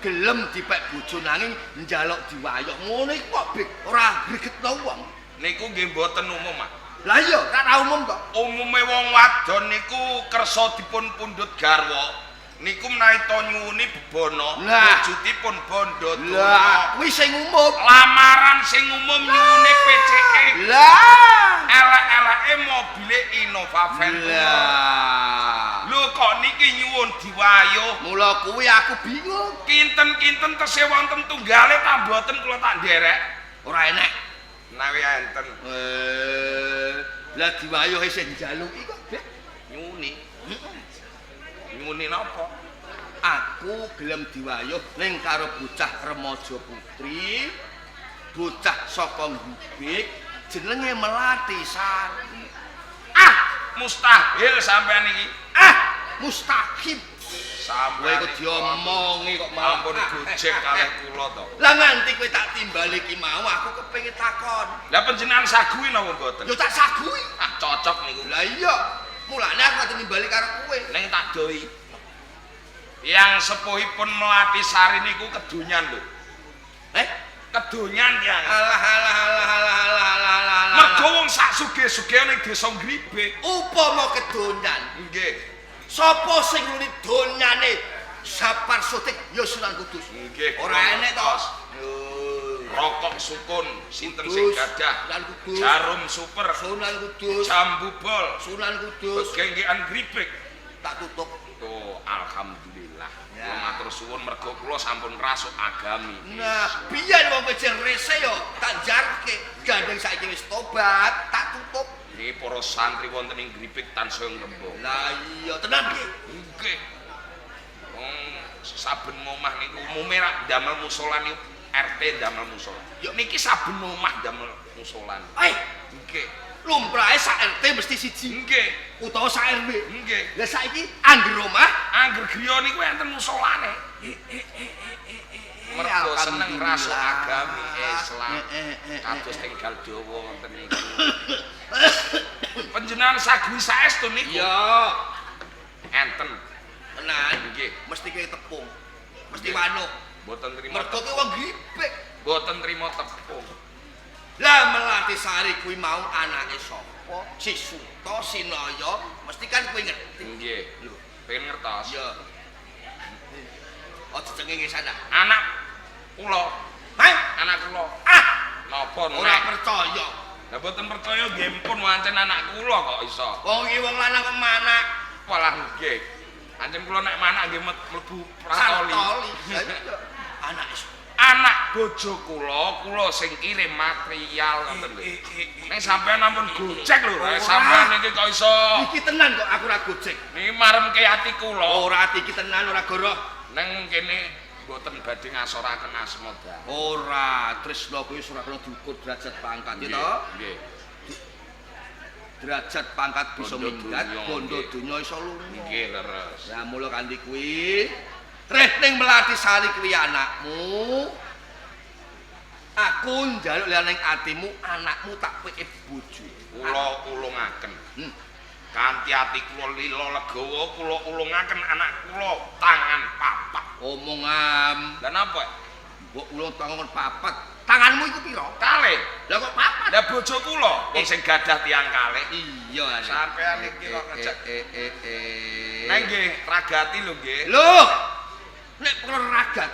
gelem dipek bojo nanging njaluk diwayok. Ngono iku kok Bik ora gregetno wong. Niku nggih mboten umum, Mas. Lah iya, ora umum to. Umume wong wadon niku kersa dipun pundhut garwa. Niku menawi to nyuwuni bebana, Lah. wujudipun bondo donya. Lah, kuwi sing umum. Lamaran sing umum nyuwune PCX. Lah. Elek-eleke mobile Innova Ventura. Lah. Lho kok niki nyuwun diwayuh. Mula kuwi aku bingung. Kinten-kinten tesih wonten tunggale ta mboten kula tak nderek. Ora enek. Menawi enten Lah diwayuh isih njaluki kok, Bik. nyuni. Nyuni napa? Aku gelem diwayuh ning karo bocah remaja putri, bocah saka Gubik, jenenge Melati Sari. Mustahil sampean iki. Ah, mustahil. Kowe Sampean iku diomongi kok malah ampun gojek kalih kula to. Lah nganti kowe tak timbali ki mau aku kepengin takon. Lah panjenengan saguhi napa mboten? Yo tak saguhi. Ah cocok niku. Lah iya, mulane aku ate nimbali karo kowe. Ning tak doi. Yang sepuhipun Melati Sari niku kedonyan lho. Eh? Kedonyan tiyang. Alah alah alah alah alah alah alah. Mergo wong sak sugih-sugih ning desa Gribik. Upama kedonyan, Nggih. sapa sing ngluni donyane Sapar Sotik ya Sunan Kudus. Nggih. Ora enek to. Rokok sukun sinten sing gadah? Sunan Kudus. Jarum super, Sunan Kudus. jambu bol, Sunan Kudus. gegenggean Gribik. Tak tutup. Tuh, alhamdulillah. Ya. Kula matur suwun mergo kula sampun rasuk agami. Nah, biyen wong kowe rese yo tak jarke. Gandeng saiki wis tobat, tak tutup. Niki para santri wonten ing Gribik tansaya ngrembaka. Lah iya, tenan iki. Nggih. Wong saben omah niku umume rak damel musala niku RT damel musala. Ya. Niki saben omah damel musala. Eh, Nggih. lumrahe sak RT mesti siji Nggih. utawa sak RW. Nggih. Lah saiki angger omah Angger griya niku enten musolane. Mergo seneng rasuk agami Islam. Kados tenggal dawa wonten niku. Panjenengan saguhi saestu niku. Iya, Enten. tenan. Nggih. Mesti kowe tepung. Mesti Nggih. manuk. Mboten trimo. Mergo kowe wong Gribik. Mboten trimo tepung. Lah Melati Sari kuwi mau anake sapa? Si Suta, si Naya, mesti kan kowe ngerti. Nggih. Lho, Pengen ngertos. iya. Aja cengengesan ah. Anak kula, Hah? anak kula. Ah, Napa ora nek? percaya. Lah mboten percaya nggih pun wancen anak kula kok iso. Wong iki wong lanang kok manak Walah nggih. Ancen kula nek manak nggih mlebu pratoli. sartoli. Lah iya. Anake sapa? Anak bojo kula, kula sing kirim material ngoten lho. Nek sampean ampun gojek lho, Ora. sampean niki kok iso. Iki tenan kok aku ora gojek. Niki maremke ati kula. Ora ati iki tenan ora goroh. Neng kene mboten badhe ngasoraken asma dalem. Ora, tresna kuwi ora kena diukur derajat pangkat ya to. Nggih. Derajat pangkat bisa Bondo minggat, donya, bondo nggih. donya iso lunga. Nggih leres. Lah mula kanthi kuwi, reh ning Melati Sari kuwi anakmu. Aku njaluk liyan ning atimu, anakmu tak peke bojo. Kula ulungaken. Kanthi ati kula lila legawa, kula ulungaken anak kula tangan papat. Omongan Lah napa? mbok ulung tangan papat. Tanganmu iku pira? Kalih. Lah kok papat? Lah bojo kula wong sing gadah tiyang kalih. Iya, Ane. Sampean iki kok ngejak. Neng nggih ragati lho nggih. Lho. Nek perkara ragat,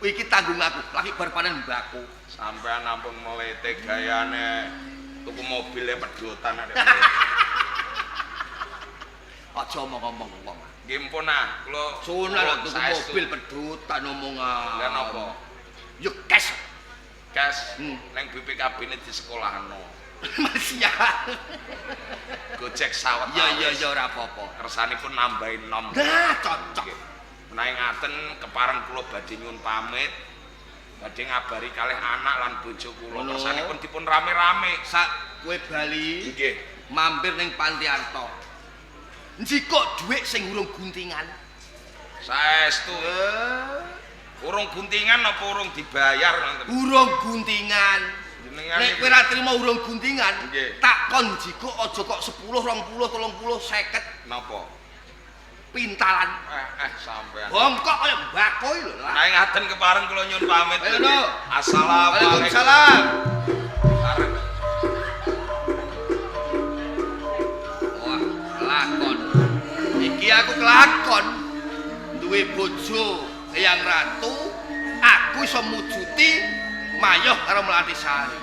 iki tanggung aku, lagi bar panen mbako. Sampean ampun melete gayane tuku mobile pedotan arek. Aja omong-omong wong. Nggih mpun ah, kula Sunan kula tuku saestu. mobil pedotan omongan. Lah napa? Ya cash. Cash Hmm. neng BPKB ne di sekolahno. Mas ya. Gojek sawet. Ya ya ya ora apa-apa. Kersanipun nambahin nom. Nah, cocok. Nggih. Menawi ngaten kepareng kula badhe nyuwun pamit. Badhe ngabari kalih anak lan bojo kula. Ngono. Kersanipun dipun rame-rame. Sak kowe bali Nggih. mampir ning Panti Arta. Njikok dhuwit sing urung guntingan. Saestu. Urung guntingan apa urung dibayar ngoten? Urung guntingan. Jenengan Nek niku- kowe ora trimo urung guntingan, Nggih. tak kon njikok aja kok 10, 20, 30, 50 napa? pintalan. Sampean. Bongkok kaya mbako iki lho. Lah. Nah, ngaten kepareng kula nyuwun pamit. Ayo, no. Assalamualaikum. Waalaikumsalam. Sareng. Wah, kelakon. Iki aku kelakon. Duwe bojo Eyang Ratu, aku iso mujuti mayoh karo Melati Sari.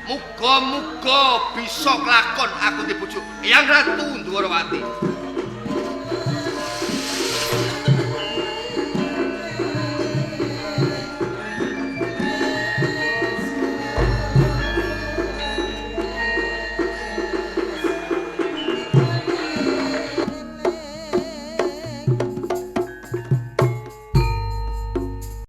Muga-muga bisa kelakon aku duwe bojo Eyang Ratu Ndwarawati.